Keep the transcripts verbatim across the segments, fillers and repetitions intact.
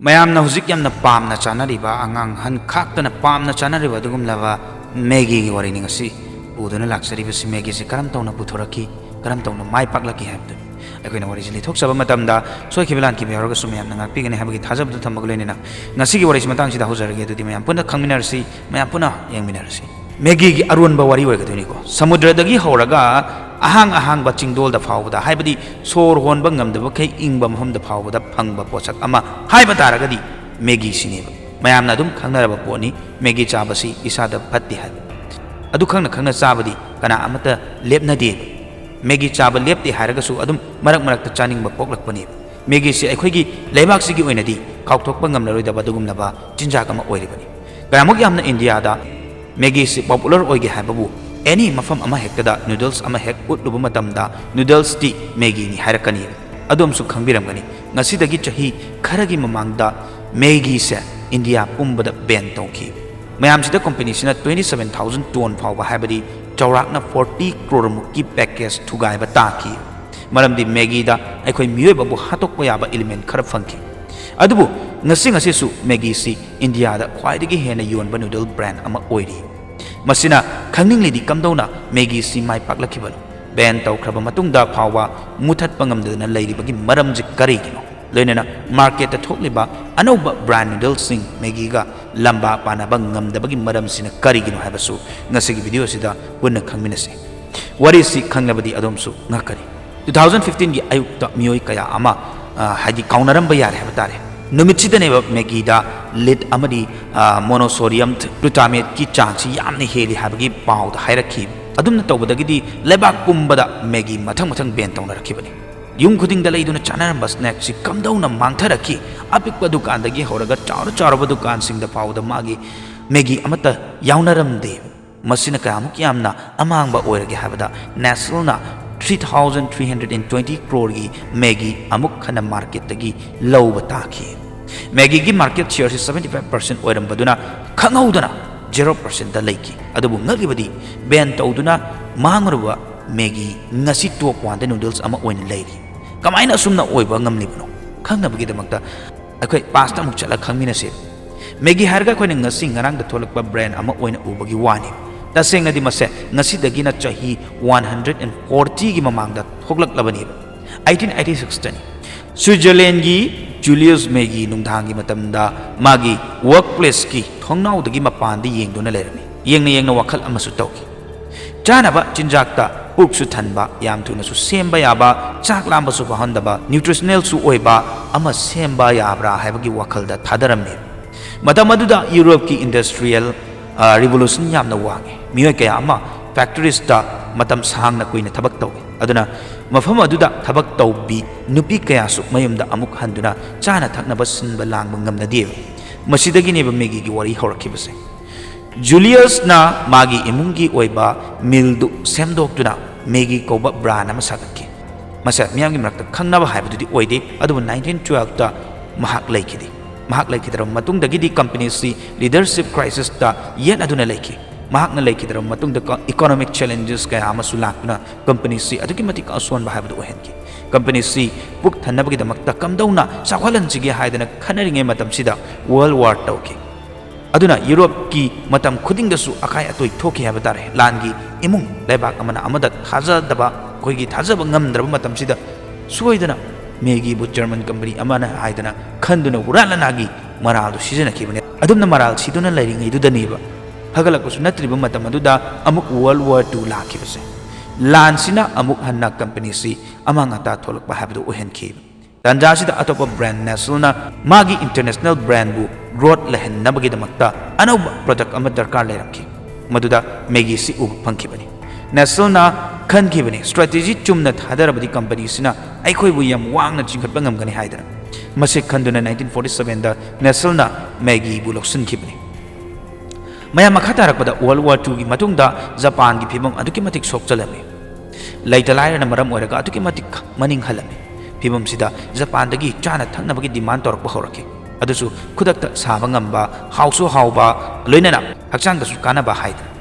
ꯃꯌꯥꯝꯅ ꯍꯧꯖꯤꯛ ꯌꯥꯝꯅ ꯄꯥꯝꯅ ꯆꯥꯅꯔꯤꯕ, ꯑꯉꯥꯡ ꯑꯍꯟ ꯈꯥꯛꯇꯅ ꯄꯥꯝꯅ ꯆꯥꯅꯔꯤꯕ ꯑꯗꯨꯒꯨꯝꯂꯕ ꯃꯦꯒꯤꯒꯤ ꯋꯥꯔꯤꯅꯤ ꯉꯁꯤ ꯄꯨꯗꯨꯅ ꯂꯥꯛꯆꯔꯤꯕꯁꯤ꯫ ꯃꯦꯒꯤꯁꯤ ꯀꯔꯝ ꯇꯧꯅ ꯄꯨꯊꯣꯔꯛꯈꯤ, ꯀꯔꯝ ꯇꯧꯅ ꯃꯥꯏ ꯄꯥꯛꯂꯛꯈꯤ ꯍꯥꯏꯕꯗꯨꯅꯤ꯫ ꯑꯩꯈꯣꯏꯅ ꯋꯥꯔꯤꯁꯤ ꯂꯤꯊꯣꯛꯆꯕ ꯃꯇꯝꯗ ꯁꯣꯏꯈꯤꯕ ꯂꯥꯟꯈꯤꯕ ꯌꯥꯎꯔꯒꯁꯨ ꯃꯌꯥꯝꯅ ꯉꯥꯛꯄꯤꯒꯅꯤ ꯍꯥꯏꯕꯒꯤ ꯊꯥꯖꯕꯗꯨ ꯊꯝꯕꯒ ꯂꯣꯏꯅꯅ ꯉꯁꯤꯒꯤ ꯋꯥꯔꯤꯁꯤ ꯃꯇꯥꯡꯁꯤꯗ ꯍꯧꯖꯔꯒꯦ꯫ ꯑꯗꯨꯗꯤ ꯃꯌꯥꯝ ꯄꯨꯟꯅ ꯈꯪꯃꯤꯟꯅꯔꯁꯤ, ꯃꯌꯥꯝ ꯄꯨꯟꯅ ꯌꯦꯡꯃꯤꯟꯅꯔꯁꯤ꯫ ꯃꯦꯒꯤꯒꯤ ꯑꯔꯣꯟꯕ ꯋꯥꯔꯤ ꯑꯣꯏꯒꯗꯣꯏꯅꯤꯀꯣ꯫ ꯁꯃꯨꯗ꯭ꯔꯗꯒꯤ ꯍꯧꯔꯒ ꯑꯍꯥꯡ ꯑꯍꯥꯡꯕ ꯆꯤꯡꯗꯣꯜꯗ ꯐꯥꯎꯕꯗ, ꯍꯥꯏꯕꯗꯤ ꯁꯣꯔ ꯍꯣꯟꯕ ꯉꯝꯗꯕꯈꯩ ꯏꯪꯕ ꯃꯐꯝꯗ ꯐꯥꯎꯕꯗ ꯐꯪꯕ ꯄꯣꯠꯁꯛ ꯑꯃ ꯍꯥꯏꯕ ꯇꯥꯔꯒꯗꯤ ꯃꯦꯒꯤꯁꯤꯅꯦꯕ꯫ ꯃꯌꯥꯝꯅ ꯑꯗꯨꯝ ꯈꯪꯅꯔꯕ ꯄꯣꯠꯅꯤ, ꯃꯦꯒꯤ ꯆꯥꯕꯁꯤ ꯏꯁꯥꯗ ꯐꯠꯇꯦ ꯍꯥꯏꯕ꯫ ꯑꯗꯨ ꯈꯪꯅ ꯈꯪꯅ ꯆꯥꯕꯗꯤ ꯀꯅꯥ ꯑꯃꯠꯇ ꯂꯦꯞꯅꯗꯦꯕ꯫ ꯃꯦꯒꯤ ꯆꯥꯕ ꯂꯦꯞꯇꯦ ꯍꯥꯏꯔꯒꯁꯨ ꯑꯗꯨꯝ ꯃꯔꯛ ꯃꯔꯛꯇ ꯆꯥꯅꯤꯡꯕ ꯄꯣꯛꯂꯛꯄꯅꯦꯕ꯫ ꯃꯦꯒꯤꯁꯤ ꯑꯩꯈꯣꯏꯒꯤ ꯂꯩꯕꯥꯛꯁꯤꯒꯤ ꯑꯣꯏꯅꯗꯤ ꯀꯥꯎꯊꯣꯛꯄ ꯉꯝꯂꯔꯣꯏꯗꯕ ꯑꯗꯨꯒꯨꯝꯂꯕ ꯆꯤꯟꯖꯥꯛ ꯑꯃ ꯑꯣꯏꯔꯤꯕꯅꯤ꯫ ꯀꯌꯥꯃꯨꯛ ꯌꯥꯝꯅ ꯏꯟꯗꯤꯌꯥꯗ ꯃꯦꯒꯤꯁꯤ ꯄꯣꯄꯨꯂꯔ ꯑꯣꯏꯒꯦ ꯍꯥꯏꯕꯕꯨ, ꯑꯦꯅꯤ ꯃꯐꯝ ꯑꯃ ꯍꯦꯛꯇꯗ ꯅꯨꯗꯜꯁ ꯑꯃ ꯍꯦꯛ ꯎꯠꯂꯨꯕ ꯃꯇꯝꯗ ꯅꯨꯗꯜꯁꯇꯤ ꯃꯦꯒꯤꯅꯤ ꯍꯥꯏꯔꯛꯀꯅꯤ꯫ ꯑꯗꯣꯝꯁꯨ ꯈꯪꯕꯤꯔꯝꯒꯅꯤ, ꯉꯁꯤꯗꯒꯤ ꯆꯍꯤ ꯈꯔꯒꯤ ꯃꯃꯥꯡꯗ ꯃꯦꯒꯤꯁꯦ ꯏꯟꯗꯤꯌꯥ ꯄꯨꯝꯕꯗ ꯕꯦꯟ ꯇꯧꯈꯤ꯫ ꯃꯌꯥꯝꯁꯤꯗ ꯀꯝꯄꯅꯤꯁꯤꯅ twenty seven thousand ton ꯐꯥꯎꯕ, ꯍꯥꯏꯕꯗꯤ ꯆꯥꯎꯔꯥꯛꯅ forty crore ꯃꯨꯛꯀꯤ ꯄꯦꯀꯦꯖ ꯊꯨꯒꯥꯏꯕ ꯇꯥꯈꯤ꯫ ꯃꯔꯝꯗꯤ ꯃꯦꯒꯤꯗ ꯑꯩꯈꯣꯏ ꯃꯤꯑꯣꯏꯕꯕꯨ ꯍꯥꯠꯇꯣꯛꯄ ꯌꯥꯕ ꯏꯂꯤꯃꯦꯟ ꯈꯔ ꯐꯪꯈꯤ꯫ ꯑꯗꯨꯕꯨ ꯉꯁꯤ ꯉꯁꯤꯁꯨ ꯃꯦꯒꯤꯁꯤ ꯏꯟꯗꯤꯌꯥꯗ ꯈ꯭ꯋꯥꯏꯗꯒꯤ ꯍꯦꯟꯅ ꯌꯣꯟꯕ ꯅꯨꯗꯜ ꯕ꯭ꯔꯥꯟ ꯑꯃ ꯑꯣꯏꯔꯤ꯫ ꯃꯁꯤꯅ ꯈꯪꯅꯤꯡꯂꯤꯗꯤ ꯀꯝꯗꯧꯅ ꯃꯦꯒꯤꯁꯤ ꯃꯥꯏ ꯄꯥꯛꯂꯛꯈꯤꯕꯅꯣ? ꯕꯦꯟ ꯇꯧꯈ꯭ꯔꯕ ꯃꯇꯨꯡꯗ ꯐꯥꯎꯕ ꯃꯨꯊꯠꯄ ꯉꯝꯗꯗꯅ ꯂꯩꯔꯤꯕꯒꯤ ꯃꯔꯝꯁꯤ ꯀꯔꯤꯒꯤꯅꯣ? ꯂꯣꯏꯅꯅ ꯃꯥꯔꯀꯦꯠꯇ ꯊꯣꯛꯂꯤꯕ ꯑꯅꯧꯕ ꯕ꯭ꯔꯥꯟ ꯅꯨꯗꯜꯁꯤꯡ ꯃꯦꯒꯤꯒ ꯂꯝꯕꯥ ꯄꯥꯅꯕ ꯉꯝꯗꯕꯒꯤ ꯃꯔꯝꯁꯤꯅ ꯀꯔꯤꯒꯤꯅꯣ ꯍꯥꯏꯕꯁꯨ ꯉꯁꯤꯒꯤ ꯚꯤꯗꯤꯑꯣꯁꯤꯗ ꯄꯨꯟꯅ ꯈꯪꯃꯤꯟꯅꯁꯤ꯫ ꯋꯥꯔꯤꯁꯤ ꯈꯪꯂꯕꯗꯤ ꯑꯗꯣꯝꯁꯨ ꯉꯛꯀꯅꯤ꯫ Two thousand fifteenꯒꯤ ꯑꯌꯨꯛꯇ ꯃꯤꯑꯣꯏ ꯀꯌꯥ ꯑꯃ, ꯑ, ꯍꯥꯏꯗꯤ ꯀꯥꯎꯅꯔꯝꯕ ꯌꯥꯔꯦ ꯍꯥꯏꯕ ꯇꯥꯔꯦ꯫ ꯅꯨꯃꯤꯠꯁꯤꯗꯅꯦꯕ ꯃꯦꯒꯤꯗ ꯂꯤꯗ ꯑꯃꯗꯤ, ꯑ, monosodium glutamatteꯀꯤ ꯆꯥꯡꯁꯤ ꯌꯥꯝꯅ ꯍꯦꯜꯂꯤ ꯍꯥꯏꯕꯒꯤ ꯄꯥꯎꯗ ꯍꯥꯏꯔꯛꯈꯤ꯫ ꯑꯗꯨꯝꯅ ꯇꯧꯕꯗꯒꯤꯗꯤ ꯂꯩꯕꯥꯛ ꯄꯨꯝꯕꯗ ꯃꯦꯒꯤ ꯃꯊꯪ ꯃꯊꯪ ꯕꯦꯟ ꯇꯧꯅꯔꯛꯈꯤꯕꯅꯤ꯫ ꯌꯨꯝ ꯈꯨꯗꯤꯡꯗ ꯂꯩꯗꯨꯅ ꯆꯥꯅꯔꯝꯕ ꯁ꯭ꯅꯦꯛꯁꯤ ꯀꯝꯗꯧꯅ ꯃꯥꯡꯊꯔꯛꯈꯤ? ꯑꯄꯤꯛꯄ ꯗꯨꯀꯥꯟꯗꯒꯤ ꯍꯧꯔꯒ ꯆꯥꯎꯔ ꯆꯥꯎꯔꯕ ꯗꯨꯀꯥꯟꯁꯤꯡꯗ ꯐꯥꯎꯕꯗ ꯃꯥꯒꯤ ꯃꯦꯒꯤ ꯑꯃꯠꯇ ꯌꯥꯎꯅꯔꯝꯗꯦ꯫ ꯃꯁꯤꯅ ꯀꯌꯥꯃꯨꯛ ꯌꯥꯝꯅ ꯑꯃꯥꯡꯕ ꯑꯣꯏꯔꯒꯦ ꯍꯥꯏꯕꯗ, ꯅꯦꯁꯂꯦꯅ three thousand three hundred and twenty croreꯒꯤ ꯃꯦꯒꯤ ꯑꯃꯨꯛ ꯍꯟꯅ ꯃꯥꯔꯀꯦꯠꯇꯒꯤ ꯂꯧꯕ ꯇꯥꯈꯤ꯫ ꯃꯦꯒꯤꯒꯤ ꯃꯥꯔꯀꯦꯠ ꯁꯤꯌꯔꯁꯤ seventy five percent ꯑꯣꯏꯔꯝꯕꯗꯨꯅ ꯈꯪꯍꯧꯗꯅ zero percentꯇ ꯂꯩꯈꯤ꯫ ꯑꯗꯨꯕꯨ ꯉꯛꯂꯤꯕꯗꯤ, ꯕꯦꯟ ꯇꯧꯗꯨꯅ ꯃꯥꯡꯂꯨꯔꯕ ꯃꯦꯒꯤ ꯉꯁꯤ ꯇꯣꯞ ꯋꯥꯟꯗ ꯅꯨꯗꯜꯁ ꯑꯃ ꯑꯣꯏꯅ ꯂꯩꯔꯤ꯫ ꯀꯃꯥꯏꯅ ꯑꯁꯨꯝꯅ ꯑꯣꯏꯕ ꯉꯝꯂꯤꯕꯅꯣ? ꯈꯪꯅꯕꯒꯤꯗꯃꯛꯇ ꯑꯩꯈꯣꯏ ꯄꯥꯁꯇ ꯑꯃꯨꯛ ꯆꯠꯂꯒ ꯈꯪꯃꯤꯟꯅꯁꯦ꯫ ꯃꯦꯒꯤ ꯍꯥꯏꯔꯒ ꯑꯩꯈꯣꯏꯅ ꯉꯁꯤ ꯉꯔꯥꯡꯗ ꯊꯣꯛꯂꯛꯄ ꯕ꯭ꯔꯥꯟ ꯑꯃ ꯑꯣꯏꯅ ꯎꯕꯒꯤ ꯋꯥꯅꯤ꯫ ꯇꯁꯦꯡꯅꯗꯤ ꯃꯁꯦ ꯉꯁꯤꯗꯒꯤꯅ ꯆꯍꯤ ꯋꯥꯟ ꯍꯟꯗ꯭ꯔꯦꯠ ꯑꯦꯟ ꯐꯣꯔꯇꯤꯒꯤ ꯃꯃꯥꯡꯗ ꯊꯣꯛꯂꯛꯂꯕꯅꯦꯕ꯫ ꯑꯩꯠꯇꯤꯟ ꯑꯩꯠꯇꯤ ꯁꯤꯛꯁꯇꯅꯤ꯫ ꯁ꯭ꯋꯤꯖꯔꯂꯦꯟꯒꯤ ꯖꯨꯂꯤꯌꯁ ꯃꯦꯒꯤ ꯅꯨꯡꯗꯥꯡꯒꯤ ꯃꯇꯝꯗ ꯃꯥꯒꯤ ꯋꯔꯛ ꯄ꯭ꯂꯦꯁꯀꯤ ꯊꯣꯡꯅꯥꯎꯗꯒꯤ ꯃꯄꯥꯟꯗ ꯌꯦꯡꯗꯨꯅ ꯂꯩꯔꯝꯃꯤ꯫ ꯌꯦꯡꯅ ꯌꯦꯡꯅ ꯋꯥꯈꯜ ꯑꯃꯁꯨ ꯇꯧꯈꯤ꯫ ꯆꯥꯅꯕ ꯆꯤꯟꯖꯥꯛꯇ ꯄꯨꯛꯁꯨ ꯊꯟꯕ, ꯌꯥꯝ ꯊꯨꯅꯁꯨ ꯁꯦꯝꯕ ꯌꯥꯕ, ꯆꯥꯛ ꯂꯥꯝꯕꯁꯨ ꯐꯥꯎꯍꯟꯗꯕ, ꯅ꯭ꯌꯨꯇ꯭ꯔꯤꯁꯅꯦꯜꯁꯨ ꯑꯣꯏꯕ ꯑꯃ ꯁꯦꯝꯕ ꯌꯥꯕ꯭ꯔꯥ ꯍꯥꯏꯕꯒꯤ ꯋꯥꯈꯜꯗ ꯊꯥꯗꯔꯝꯃꯤ꯫ ꯃꯇꯝ ꯑꯗꯨꯗ ꯌꯨꯔꯣꯞꯀꯤ ꯏꯟꯗꯁꯇ꯭ꯔꯤꯌꯦꯜ, ꯑ, ꯔꯤꯚꯣꯂꯨꯁꯟ ꯌꯥꯝꯅ ꯋꯥꯡꯉꯤ꯫ ꯃꯤꯑꯣꯏ ꯀꯌꯥ ꯑꯃ ꯐꯦꯛꯇꯔꯤꯁꯇ ꯃꯇꯝ ꯁꯥꯡꯅ ꯀꯨꯏꯅ ꯊꯕꯛ ꯇꯧꯏ꯫ ꯑꯗꯨꯅ ꯃꯐꯝ ꯑꯗꯨꯗ ꯊꯕꯛ ꯇꯧꯕꯤ ꯅꯨꯄꯤ ꯀꯌꯥꯁꯨ ꯃꯌꯨꯝꯗ ꯑꯃꯨꯛ ꯍꯟꯗꯨꯅ ꯆꯥꯅ ꯊꯛꯅꯕ ꯁꯤꯟꯕ ꯂꯥꯡꯕ ꯉꯝꯅꯗꯦꯕ꯫ ꯃꯁꯤꯗꯒꯤꯅꯦꯕ ꯃꯦꯒꯤꯒꯤ ꯋꯥꯔꯤ ꯍꯧꯔꯛꯈꯤꯕꯁꯦ꯫ ꯖꯨꯂꯤꯌꯁꯅ ꯃꯥꯒꯤ ꯏꯃꯨꯡꯒꯤ ꯑꯣꯏꯕ ꯃꯤꯜꯗꯨ ꯁꯦꯝꯗꯣꯛꯇꯨꯅ ꯃꯦꯒꯤ ꯀꯧꯕ ꯕ꯭ꯔꯥꯟ ꯑꯃ ꯁꯥꯒꯠꯈꯤ꯫ ꯃꯁꯦ ꯃꯤꯌꯥꯝꯒꯤ ꯃꯔꯛꯇ ꯈꯪꯅꯕ ꯍꯥꯏꯕꯗꯨꯗꯤ ꯑꯣꯏꯗꯦ, ꯑꯗꯨꯕꯨ ꯅꯥꯏꯟꯇꯤꯟ ꯇꯨꯋꯦꯜꯐꯇ ꯃꯍꯥꯛ ꯂꯩꯈꯤꯗꯦ꯫ ꯃꯍꯥꯛ ꯂꯩꯈꯤꯗ꯭ꯔꯕ ꯃꯇꯨꯡꯗꯒꯤꯗꯤ ꯀꯝꯄꯅꯤꯁꯤ ꯂꯤꯗꯔꯁꯤꯞ ꯀ꯭ꯔꯥꯏꯁꯤꯁꯇ ꯌꯦꯠꯅꯗꯨꯅ ꯂꯩꯈꯤ꯫ ꯃꯍꯥꯛꯅ ꯂꯩꯈꯤꯗ꯭ꯔꯕ ꯃꯇꯨꯡꯗ ꯀ-, ꯏꯀꯣꯅꯣꯃꯤꯛ ꯆꯦꯂꯦꯟꯖꯦꯁ ꯀꯌꯥ ꯑꯃꯁꯨ ꯂꯥꯛꯇꯨꯅ ꯀꯝꯄꯅꯤꯁꯤ ꯑꯗꯨꯛꯀꯤ ꯃꯇꯤꯛ ꯑꯁꯣꯟꯕ ꯍꯥꯏꯕꯗꯨ ꯑꯣꯏꯍꯟꯈꯤ꯫ ꯀꯝꯄꯅꯤꯁꯤ ꯄꯨꯛ ꯊꯟꯅꯕꯒꯤꯗꯃꯛꯇ ꯀꯝꯗꯧꯅ ꯆꯥꯎꯈꯠꯍꯟꯁꯤꯒꯦ ꯍꯥꯏꯗꯅ ꯈꯟꯅꯔꯤꯉꯩ ꯃꯇꯝꯁꯤꯗ ꯋꯥꯔꯜ ꯋꯥꯔ ꯇꯧꯈꯤ꯫ ꯑꯗꯨꯅ ꯌꯨꯔꯣꯞꯀꯤ ꯃꯇꯝ ꯈꯨꯗꯤꯡꯗꯁꯨ ꯑꯀꯥꯏ ꯑꯇꯣꯏ ꯊꯣꯛꯈꯤ ꯍꯥꯏꯕ ꯇꯥꯔꯦ꯫ ꯂꯥꯟꯒꯤ ꯏꯃꯨꯡ ꯂꯩꯕꯥꯛ ꯑꯃꯅ ꯑꯃꯗ ꯊꯥꯖꯗꯕ, ꯑꯩꯈꯣꯏꯒꯤ ꯊꯥꯖꯕ ꯉꯝꯗ꯭ꯔꯕ ꯃꯇꯝꯁꯤꯗ ꯁꯣꯏꯗꯅ ꯃꯦꯒꯤꯕꯨ ꯖꯔꯃꯟ ꯀꯝꯄꯅꯤ ꯑꯃꯅ ꯍꯥꯏꯗꯅ ꯈꯟꯗꯨꯅ ꯍꯨꯔꯥꯟ ꯂꯅꯥꯒꯤ ꯃꯔꯥꯜꯗꯨ ꯁꯤꯖꯤꯟꯅꯈꯤꯕꯅꯤ꯫ ꯑꯗꯨꯝꯅ ꯃꯔꯥꯜ ꯁꯤꯗꯨꯅ ꯂꯩꯔꯤꯉꯩꯗꯨꯗꯅꯦꯕ ꯐꯒꯠꯂꯛꯄꯁꯨ ꯅꯠꯇ꯭ꯔꯤꯕ ꯃꯇꯝ ꯑꯗꯨꯗ ꯑꯃꯨꯛ ꯋꯥꯔꯜ ꯋꯥꯔ ꯇꯨ ꯂꯥꯛꯈꯤꯕꯁꯦ꯫ ꯂꯥꯟꯁꯤꯅ ꯑꯃꯨꯛ ꯍꯟꯅ ꯀꯝꯄꯅꯤꯁꯤ ꯑꯃꯥꯡ ꯑꯇꯥ ꯊꯣꯛꯂꯛꯄ ꯍꯥꯏꯕꯗꯨ ꯑꯣꯏꯍꯟꯈꯤ꯫ ꯇꯥꯟꯖꯥꯁꯤꯗ ꯑꯇꯣꯞꯄ ꯕ꯭ꯔꯥꯟ ꯅꯦꯁꯜꯅ ꯃꯥꯒꯤ ꯏꯟꯇꯔꯅꯦꯁꯅꯦꯜ ꯕ꯭ꯔꯥꯟꯕꯨ ꯒ꯭ꯔꯣꯠ ꯂꯩꯍꯟꯅꯕꯒꯤꯗꯃꯛꯇ ꯑꯅꯧꯕ ꯄ꯭ꯔꯗꯛ ꯑꯃ ꯗꯔꯀꯥꯔ ꯂꯩꯔꯝꯈꯤ꯫ ꯃꯗꯨꯗ ꯃꯦꯒꯤꯁꯤ ꯎꯕ ꯐꯪꯈꯤꯕꯅꯤ꯫ ꯅꯦꯁꯜꯅ ꯈꯟꯈꯤꯕꯅꯤ, ꯁ꯭ꯇ꯭ꯔꯦꯇꯦꯖꯤ ꯆꯨꯝꯅ ꯊꯥꯗꯔꯕꯗꯤ ꯀꯝꯄꯅꯤꯁꯤꯅ ꯑꯩꯈꯣꯏꯕꯨ ꯌꯥꯝ ꯋꯥꯡꯅ ꯆꯤꯡꯈꯠꯄ ꯉꯝꯒꯅꯤ ꯍꯥꯏꯗꯅ꯫ ꯃꯁꯤ ꯈꯟꯗꯨꯅ ꯅꯥꯏꯟꯇꯤꯟ ꯐꯣꯔꯇꯤ ꯁꯚꯦꯟꯗ ꯅꯦꯁꯜꯅ ꯃꯦꯒꯤꯕꯨ ꯂꯧꯁꯤꯟꯈꯤꯕꯅꯤ꯫ ꯃꯌꯥꯝ ꯃꯈꯥ ꯇꯥꯔꯛꯄꯗ ꯋꯥꯔꯜ ꯋꯥꯔ ꯇꯨꯒꯤ ꯃꯇꯨꯡꯗ ꯖꯄꯥꯟꯒꯤ ꯐꯤꯕꯝ ꯑꯗꯨꯛꯀꯤ ꯃꯇꯤꯛ ꯁꯣꯛꯆꯜꯂꯝꯃꯤ꯫ ꯂꯩꯇ ꯂꯥꯏꯔꯅ ꯃꯔꯝ ꯑꯣꯏꯔꯒ ꯑꯗꯨꯛꯀꯤ ꯃꯇꯤꯛ ꯃꯅꯤꯡ ꯍꯜꯂꯝꯃꯤ꯫ ꯐꯤꯕꯝꯁꯤꯗ ꯖꯄꯥꯟꯗꯒꯤ ꯆꯥꯅ ꯊꯛꯅꯕꯒꯤ ꯗꯤꯃꯥꯟ ꯇꯧꯔꯛꯄ ꯍꯧꯔꯛꯈꯤ꯫ ꯑꯗꯨꯁꯨ ꯈꯨꯗꯛꯇ ꯁꯥꯕ ꯉꯝꯕ, ꯍꯥꯎꯁꯨ ꯍꯥꯎꯕ, ꯂꯣꯏꯅꯅ ꯍꯛꯆꯥꯡꯗꯁꯨ ꯀꯥꯟꯅꯕ ꯍꯥꯏꯗꯅ꯫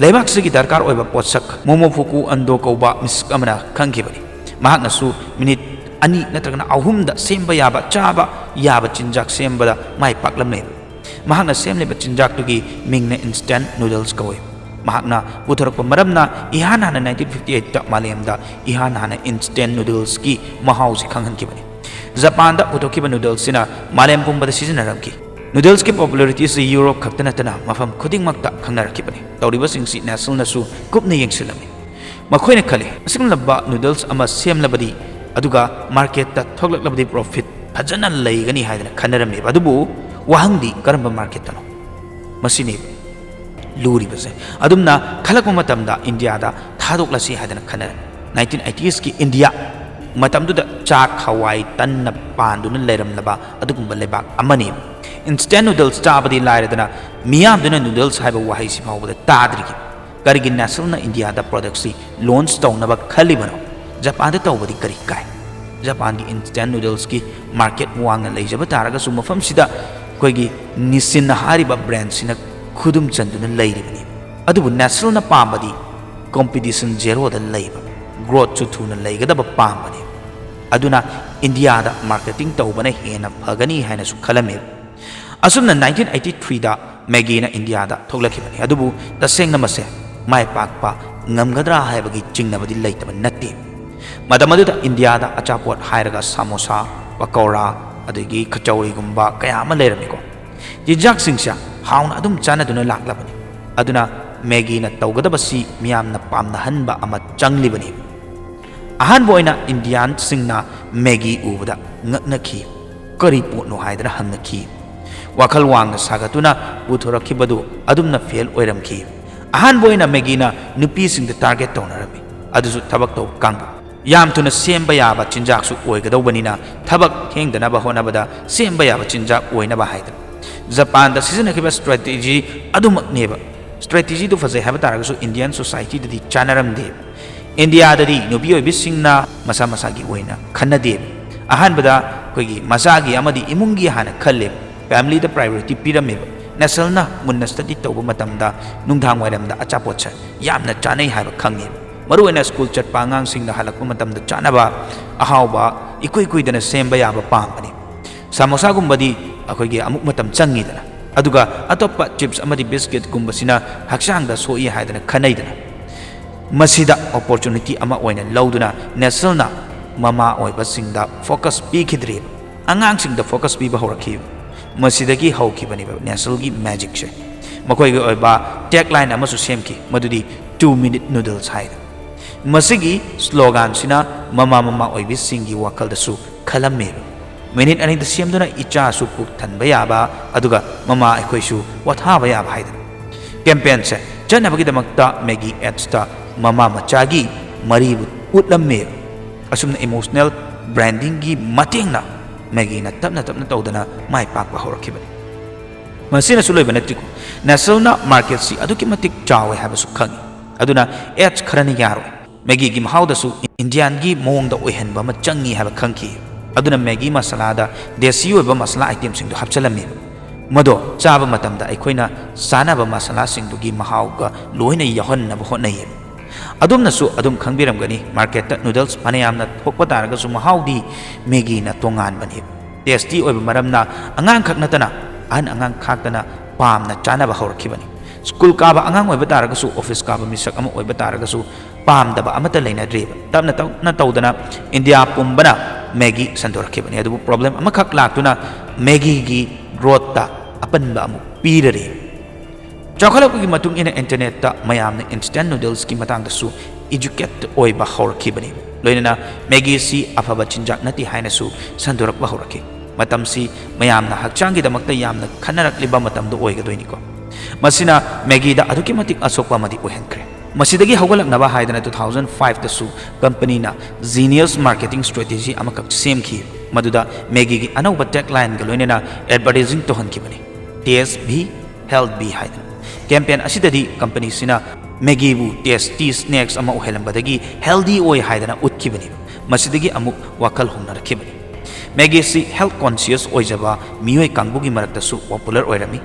ꯂꯩꯕꯥꯛꯁꯤꯒꯤ ꯗꯔꯀꯥꯔ ꯑꯣꯏꯕ ꯄꯣꯠꯁꯛ ꯃꯣꯃꯣꯐꯨꯀꯨ ꯑꯟꯗꯣ ꯀꯧꯕ ꯃꯤꯁꯛ ꯑꯃꯅ ꯈꯪꯈꯤꯕꯅꯤ꯫ ꯃꯍꯥꯛꯅꯁꯨ ꯃꯤꯅꯤꯠ ꯑꯅꯤ ꯅꯠꯇ꯭ꯔꯒꯅ ꯑꯍꯨꯝꯗ ꯁꯦꯝꯕ ꯌꯥꯕ, ꯆꯥꯕ ꯌꯥꯕ ꯆꯤꯟꯖꯥꯛ ꯁꯦꯝꯕꯗ ꯃꯥꯏ ꯄꯥꯛꯂꯝꯃꯦꯕ꯫ ꯃꯍꯥꯛꯅ ꯁꯦꯝꯂꯤꯕ ꯆꯤꯟꯖꯥꯛꯇꯨꯒꯤ ꯃꯤꯡꯅ instant noodles ꯀꯧꯏ꯫ ꯃꯍꯥꯛꯅ ꯄꯨꯊꯣꯔꯛꯄ ꯃꯔꯝꯅ ꯏꯍꯥꯟ ꯍꯥꯟꯅ nineteen fifty eight ꯇ ꯃꯥꯂꯦꯝꯗ ꯏꯍꯥꯟ ꯍꯥꯟꯅ instant noodles ꯀꯤ ꯃꯍꯥꯎꯁꯤ ꯈꯪꯍꯟꯈꯤꯕꯅꯤ꯫ ꯖꯄꯥꯟꯗ ꯄꯨꯊꯣꯛꯈꯤꯕ noodles ꯁꯤꯅ ꯃꯥꯂꯦꯝ ꯄꯨꯝꯕꯗ ꯁꯤꯖꯤꯟꯅꯔꯝꯈꯤ꯫ Noodles ꯀꯤ popularity ꯑꯁꯤ ꯌꯨꯔꯣꯞ ꯈꯛꯇ ꯅꯠꯇꯅ ꯃꯐꯝ ꯈꯨꯗꯤꯡꯃꯛꯇ ꯈꯪꯅꯔꯛꯈꯤꯕꯅꯤ꯫ ꯇꯧꯔꯤꯕꯁꯤꯡꯁꯤ Nestle ꯅꯁꯨ ꯀꯨꯞꯅ ꯌꯦꯡꯁꯤꯜꯂꯝꯃꯤ꯫ ꯃꯈꯣꯏꯅ ꯈꯜꯂꯤ, ꯑꯁꯤꯒꯨꯝꯂꯕ noodles ꯑꯃ ꯁꯦꯝꯂꯕꯗꯤ, ꯑꯗꯨꯒ market ꯇ ꯊꯣꯛꯂꯛꯂꯕꯗꯤ profit ꯐꯖꯅ ꯂꯩꯒꯅꯤ ꯍꯥꯏꯗꯅ ꯈꯟꯅꯔꯝꯃꯦꯕ꯫ ꯑꯗꯨꯕꯨ ꯋꯥꯍꯪꯗꯤ ꯀꯔꯝꯕ market ꯇꯅꯣ? ꯃꯁꯤꯅꯤ ꯂꯨꯔꯤꯕꯁꯦ꯫ ꯑꯗꯨꯝꯅ ꯈꯜꯂꯛꯄ ꯃꯇꯝꯗ ꯏꯟꯗꯤꯌꯥꯗ ꯊꯥꯗꯣꯛꯂꯁꯤ ꯍꯥꯏꯗꯅ ꯈꯟꯅꯔꯦ꯫ Nineteen eighties ꯀꯤ ꯏꯟꯗꯤꯌꯥ ꯃꯇꯝꯗꯨꯗ ꯆꯥꯛ, ꯍꯋꯥꯏ, ꯇꯟꯅ ꯄꯥꯟꯗꯨꯅ ꯂꯩꯔꯝꯂꯕ ꯑꯗꯨꯒꯨꯝꯕ ꯂꯩꯕꯥꯛ ꯑꯃꯅꯤ꯫ Instant noodles ꯆꯥꯕꯗꯤ ꯂꯥꯏꯔꯗꯅ, ꯃꯤꯌꯥꯝꯗꯨꯅ noodles ꯍꯥꯏꯕ ꯋꯥꯍꯩꯁꯤ ꯐꯥꯎꯕꯗ ꯇꯥꯗ꯭ꯔꯤꯕꯅꯤ꯫ ꯀꯔꯤꯒꯤ Nestle ꯅ ꯏꯟꯗꯤꯌꯥꯗ product ꯁꯤ launch ꯇꯧꯅꯕ ꯈꯜꯂꯤꯕꯅꯣ? ꯖꯄꯥꯟꯗ ꯇꯧꯕꯗꯤ ꯀꯔꯤ ꯀꯥꯏ? ꯖꯄꯥꯟꯒꯤ instant noodles ꯀꯤ market ꯋꯥꯡꯅ ꯂꯩꯖꯕ ꯇꯥꯔꯒꯁꯨ, ꯃꯐꯝꯁꯤꯗ ꯑꯩꯈꯣꯏꯒꯤ Nissin ꯍꯥꯏꯔꯤꯕ brand ꯁꯤꯅ ꯈꯨꯗꯨꯝ ꯆꯟꯗꯨꯅ ꯂꯩꯔꯤꯕꯅꯤ꯫ ꯑꯗꯨꯕꯨ Nestle ꯅ ꯄꯥꯝꯕꯗꯤ competition zero ꯗ ꯂꯩꯕ, growth ꯁꯨ ꯊꯨꯅ ꯂꯩꯒꯗꯕ ꯄꯥꯝꯕꯅꯤ꯫ ꯑꯗꯨꯅ ꯏꯟꯗꯤꯌꯥꯗ marketing ꯇꯧꯕꯅ ꯍꯦꯟꯅ ꯐꯒꯅꯤ ꯍꯥꯏꯅꯁꯨ ꯈꯜꯂꯝꯃꯤ꯫ ꯑꯁꯨꯝꯅ nineteen eighty three ꯗ Maggi ꯅ ꯏꯟꯗꯤꯌꯥꯗ ꯊꯣꯛꯂꯛꯈꯤꯕꯅꯤ꯫ ꯑꯗꯨꯕꯨ ꯇꯁꯦꯡꯅ ꯃꯁꯦ ꯃꯥꯏ ꯄꯥꯛꯄ ꯉꯝꯒꯗ꯭ꯔꯥ ꯍꯥꯏꯕꯒꯤ ꯆꯤꯡꯅꯕꯗꯤ ꯂꯩꯇꯕ ꯅꯠꯇꯦ꯫ ꯃꯇꯝ ꯑꯗꯨꯗ ꯏꯟꯗꯤꯌꯥꯗ ꯑꯆꯥꯄꯣꯠ ꯍꯥꯏꯔꯒ ꯁꯥꯃꯣꯁꯥ, ꯄꯀꯧꯔꯥ, ꯑꯗꯒꯤ ꯀꯆꯧꯔꯤꯒꯨꯝꯕ ꯀꯌꯥ ꯑꯃ ꯂꯩꯔꯝꯃꯤꯀꯣ꯫ ꯆꯤꯟꯖꯥꯛꯁꯤꯡꯁꯦ ꯍꯥꯎꯅ ꯑꯗꯨꯝ ꯆꯥꯅꯗꯨꯅ ꯂꯥꯛꯂꯕꯅꯤ꯫ ꯑꯗꯨꯅ Maggi ꯅ ꯇꯧꯒꯗꯕꯁꯤ ꯃꯤꯌꯥꯝꯅ ꯄꯥꯝꯅꯍꯟꯕ ꯑꯃ ꯆꯪꯂꯤꯕꯅꯤ꯫ ꯑꯍꯥꯟꯕ ꯑꯣꯏꯅ ꯏꯟꯗꯤꯌꯥꯟꯁꯤꯡꯅ Maggi ꯎꯕꯗ ꯉꯛꯅꯈꯤ꯫ "ꯀꯔꯤ ꯄꯣꯠꯅꯣ?" ꯍꯥꯏꯗꯅ ꯍꯪꯅꯈꯤ꯫ ꯋꯥꯈꯜ ꯋꯥꯡꯅ ꯁꯥꯒꯠꯇꯨꯅ ꯄꯨꯊꯣꯔꯛꯈꯤꯕꯗꯨ ꯑꯗꯨꯝꯅ fail ꯑꯣꯏꯔꯝꯈꯤ꯫ ꯑꯍꯥꯟꯕ ꯑꯣꯏꯅ Maggi ꯅ ꯅꯨꯄꯤꯁꯤꯡꯗ target ꯇꯧꯅꯔꯝꯃꯤ, ꯑꯗꯨꯁꯨ ꯊꯕꯛ ꯇꯧꯕ ꯀꯥꯡꯕꯨ꯫ ꯌꯥꯝ ꯊꯨꯅ ꯁꯦꯝꯕ ꯌꯥꯕ ꯆꯤꯟꯖꯥꯛꯁꯨ ꯑꯣꯏꯒꯗꯧꯕꯅꯤꯅ, ꯊꯕꯛ ꯊꯦꯡꯗꯅꯕ ꯍꯣꯠꯅꯕꯗ ꯁꯦꯝꯕ ꯌꯥꯕ ꯆꯤꯟꯖꯥꯛ ꯑꯣꯏꯅꯕ ꯍꯥꯏꯗꯅ꯫ ꯖꯄꯥꯟꯗ ꯁꯤꯖꯤꯟꯅꯈꯤꯕ strategy ꯑꯗꯨꯃꯛꯅꯦꯕ꯫ Strategy ꯗꯨ ꯐꯖꯩ ꯍꯥꯏꯕ ꯇꯥꯔꯒꯁꯨ, Indian society ꯗꯗꯤ ꯆꯥꯅꯔꯝꯗꯦ꯫ ꯏꯟꯗꯤꯌꯥꯗꯗꯤ ꯅꯨꯄꯤ ꯑꯣꯏꯕꯤꯁꯤꯡꯅ ꯃꯁꯥ ꯃꯁꯥꯒꯤ ꯑꯣꯏꯅ ꯈꯟꯅꯗꯦ꯫ ꯑꯍꯥꯟꯕꯗ ꯑꯩꯈꯣꯏꯒꯤ ꯃꯆꯥꯒꯤ ꯑꯃꯗꯤ ꯏꯃꯨꯡꯒꯤ ꯍꯥꯟꯅ ꯈꯜꯂꯦ, family ꯗ priority ꯄꯤꯔꯝꯃꯦꯕ꯫ Nestle ꯅ ꯃꯨꯟꯅ study ꯇꯧꯕ ꯃꯇꯝꯗ ꯅꯨꯡꯗꯥꯡ ꯋꯥꯏꯔꯝꯗ ꯑꯆꯥꯄꯣꯠꯁꯦ ꯌꯥꯝꯅ ꯆꯥꯅꯩ ꯍꯥꯏꯕ ꯈꯪꯉꯦ꯫ ꯃꯔꯨꯑꯣꯏꯅ school ꯆꯠꯄ ꯑꯉꯥꯡꯁꯤꯡꯅ ꯍꯜꯂꯛꯄ ꯃꯇꯝꯗ ꯆꯥꯅꯕ ꯑꯍꯥꯎꯕ ꯏꯀꯨꯏ ꯀꯨꯏꯗꯅ ꯁꯦꯝꯕ ꯌꯥꯕ ꯄꯥꯝꯕꯅꯤ꯫ ꯁꯃꯣꯁꯥꯒꯨꯝꯕꯗꯤ ꯑꯩꯈꯣꯏꯒꯤ ꯑꯃꯨꯛ ꯃꯇꯝ ꯆꯪꯉꯤꯗꯅ, ꯑꯗꯨꯒ ꯑꯇꯣꯞꯄ chips ꯑꯃꯗꯤ biscuitꯀꯨꯝꯕꯁꯤꯅ ꯍꯛꯆꯥꯡꯗ ꯁꯣꯛꯏ ꯍꯥꯏꯗꯅ ꯈꯟꯅꯩꯗꯅ꯫ ꯃꯁꯤꯗ opportunity ꯑꯃ ꯑꯣꯏꯅ ꯂꯧꯗꯨꯅ ꯅꯦꯁꯜꯅ ꯃꯃꯥ ꯑꯣꯏꯕꯁꯤꯡꯗ focus ꯄꯤꯈꯤꯗ꯭ꯔꯤꯕ, ꯑꯉꯥꯡꯁꯤꯡꯗ focus ꯄꯤꯕ ꯍꯧꯔꯛꯈꯤꯕ꯫ ꯃꯁꯤꯗꯒꯤ ꯍꯧꯈꯤꯕꯅꯦꯕ ꯅꯦꯁꯜꯒꯤ magicꯁꯦ꯫ ꯃꯈꯣꯏꯒꯤ ꯑꯣꯏꯕ tagline ꯑꯃꯁꯨ ꯁꯦꯝꯈꯤ, ꯃꯗꯨꯗꯤ "Two minute noodles" ꯍꯥꯏꯅ꯫ ꯃꯁꯤꯒꯤ sloganꯁꯤꯅ ꯃꯃꯥ ꯃꯃꯥ ꯑꯣꯏꯕꯤꯁꯤꯡꯒꯤ ꯋꯥꯈꯜꯗꯁꯨ ꯈꯜꯂꯝꯃꯦꯕ꯫ ꯃꯤꯅꯤꯠ ꯑꯅꯤꯗ ꯁꯦꯝꯗꯨꯅ ꯏꯆꯥꯁꯨ ꯄꯨꯛ ꯊꯟꯕ ꯌꯥꯕ, ꯑꯗꯨꯒ ꯃꯃꯥ ꯑꯩꯈꯣꯏꯁꯨ ꯄꯣꯊꯥꯕ ꯌꯥꯕ ꯍꯥꯏꯗꯅ꯫ Campaignꯁꯦ ꯆꯠꯅꯕꯒꯤꯗꯃꯛꯇ Maggi adsꯇ ꯃꯃꯥ ꯃꯆꯥꯒꯤ ꯃꯔꯤꯕꯨ ꯎꯠꯂꯝꯃꯦꯕ꯫ ꯑꯁꯨꯝꯅ emotional brandingꯒꯤ ꯃꯇꯦꯡꯅ Maggiꯅ ꯇꯞꯅ ꯇꯞꯅ ꯇꯧꯗꯅ ꯃꯥꯏ ꯄꯥꯛꯄ ꯍꯧꯔꯛꯈꯤꯕꯅꯤ꯫ ꯃꯁꯤꯅꯁꯨ ꯂꯣꯏꯕ ꯅꯠꯇꯦꯀꯣ, ꯅꯦꯁꯜꯅ marketꯁꯤ ꯑꯗꯨꯛꯀꯤ ꯃꯇꯤꯛ ꯆꯥꯎꯋꯦ ꯍꯥꯏꯕꯁꯨ ꯈꯪꯉꯤ꯫ ꯑꯗꯨꯅ ads ꯈꯔꯅ ꯌꯥꯔꯣꯏ꯫ Maggiꯒꯤ ꯃꯍꯥꯎꯗꯁꯨ Indianꯒꯤ ꯃꯑꯣꯡꯗ ꯑꯣꯏꯍꯟꯕ ꯑꯃ ꯆꯪꯉꯤ ꯍꯥꯏꯕ ꯈꯪꯈꯤ꯫ ꯑꯗꯨꯅ Maggi ꯃꯁꯥꯂꯥꯗ ꯗꯦꯁꯤ ꯑꯣꯏꯕ ꯃꯁꯥꯂꯥ itemꯁꯤꯡꯗꯣ ꯍꯥꯞꯆꯤꯜꯂꯝꯃꯤ꯫ ꯃꯗꯣ ꯆꯥꯕ ꯃꯇꯝꯗ ꯑꯩꯈꯣꯏꯅ ꯆꯥꯅꯕ ꯃꯁꯥꯂꯥꯁꯤꯡꯗꯨꯒꯤ ꯃꯍꯥꯎꯒ ꯂꯣꯏꯅ ꯌꯥꯎꯍꯟꯅꯕ ꯍꯣꯠꯅꯩꯌꯦꯕ꯫ ꯑꯗꯣꯝꯅꯁꯨ ꯑꯗꯨꯝ ꯈꯪꯕꯤꯔꯝꯒꯅꯤ, marketꯇ noodles ꯐꯅꯌꯥꯝꯅ ꯊꯣꯛꯄ ꯇꯥꯔꯒꯁꯨ ꯃꯍꯥꯎꯗꯤ Maggiꯅ ꯇꯣꯉꯥꯟꯕꯅꯦꯕ꯫ Tasty ꯑꯣꯏꯕ ꯃꯔꯝꯅ ꯑꯉꯥꯡꯈꯛ ꯅꯠꯇꯅ ꯑꯍꯟ ꯑꯉꯥꯡ ꯈꯥꯛꯇꯅ ꯄꯥꯝꯅ ꯆꯥꯅꯕ ꯍꯧꯔꯛꯈꯤꯕꯅꯤ꯫ School ꯀꯥꯕ ꯑꯉꯥꯡ ꯑꯣꯏꯕ ꯇꯥꯔꯒꯁꯨ, office ꯀꯥꯕ ꯃꯤꯁꯛ ꯑꯃ ꯑꯣꯏꯕ ꯇꯥꯔꯒꯁꯨ, ꯄꯥꯝꯗꯕ ꯑꯃꯠꯇ ꯂꯩꯅꯗ꯭ꯔꯤꯕ꯫ ꯇꯞꯅ ꯇꯞꯅ ꯇꯧꯗꯅ India ꯄꯨꯝꯕꯅ Maggi ꯁꯟꯗꯣꯔꯛꯈꯤꯕꯅꯤ꯫ ꯑꯗꯨꯕꯨ problem ꯑꯃꯈꯛ ꯂꯥꯛꯇꯨꯅ Maggiꯒꯤ growthꯇ ꯑꯄꯟꯕ ꯑꯃꯨꯛ ꯄꯤꯔꯔꯦ꯫ ꯆꯥꯎꯈꯠꯂꯛꯄꯒꯤ ꯃꯇꯨꯡ ꯏꯟꯅ internetꯇ ꯃꯌꯥꯝꯅ instant noodlesꯀꯤ ꯃꯇꯥꯡꯗꯁꯨ educate ꯑꯣꯏꯕ ꯍꯧꯔꯛꯈꯤꯕꯅꯤ꯫ ꯂꯣꯏꯅꯅ Maggiꯁꯤ ꯑꯐꯕ ꯆꯤꯟꯖꯥꯛ ꯅꯠꯇꯦ ꯍꯥꯏꯅꯁꯨ ꯁꯟꯗꯣꯔꯛꯄ ꯍꯧꯔꯛꯈꯤ꯫ ꯃꯇꯝꯁꯤ ꯃꯌꯥꯝꯅ ꯍꯛꯆꯥꯡꯒꯤꯗꯃꯛꯇ ꯌꯥꯝꯅ ꯈꯟꯅꯔꯛꯂꯤꯕ ꯃꯇꯝꯗꯨ ꯑꯣꯏꯒꯗꯣꯏꯅꯤꯀꯣ꯫ ꯃꯁꯤꯅ Maggiꯗ ꯑꯗꯨꯛꯀꯤ ꯃꯇꯤꯛ ꯑꯁꯣꯛꯄ ꯑꯃꯗꯤ ꯑꯣꯏꯍꯟꯈ꯭ꯔꯦ꯫ ꯃꯁꯤꯗꯒꯤ ꯍꯧꯒꯠꯂꯛꯅꯕ ꯍꯥꯏꯗꯅ two thousand fiveꯇꯁꯨ companyꯅ genius marketing strategy ꯑꯃꯈꯛ ꯁꯦꯝꯈꯤ, ꯃꯗꯨꯗ Maggiꯒꯤ ꯑꯅꯧꯕ taglineꯒ ꯂꯣꯏꯅꯅ advertising ꯇꯧꯍꯟꯈꯤꯕꯅꯤ, "Taste Bhi, Health Bhi" ꯍꯥꯏꯗꯅ꯫ Campaign ꯑꯁꯤꯗꯗꯤ companyꯁꯤꯅ Maggiꯕꯨ tasty snacks ꯑꯃ ꯑꯣꯏꯍꯜꯂꯝꯕꯗꯒꯤ healthy ꯑꯣꯏ ꯍꯥꯏꯗꯅ ꯎꯠꯈꯤꯕꯅꯤ꯫ ꯃꯁꯤꯗꯒꯤ ꯑꯃꯨꯛ ꯋꯥꯈꯜ ꯍꯣꯡꯅꯔꯛꯈꯤꯕꯅꯤ꯫ Maggiꯁꯤ health conscious ꯑꯣꯏꯖꯕ ꯃꯤꯑꯣꯏ ꯀꯥꯡꯕꯨꯒꯤ ꯃꯔꯛꯇꯁꯨ popular ꯑꯣꯏꯔꯝꯃꯤ꯫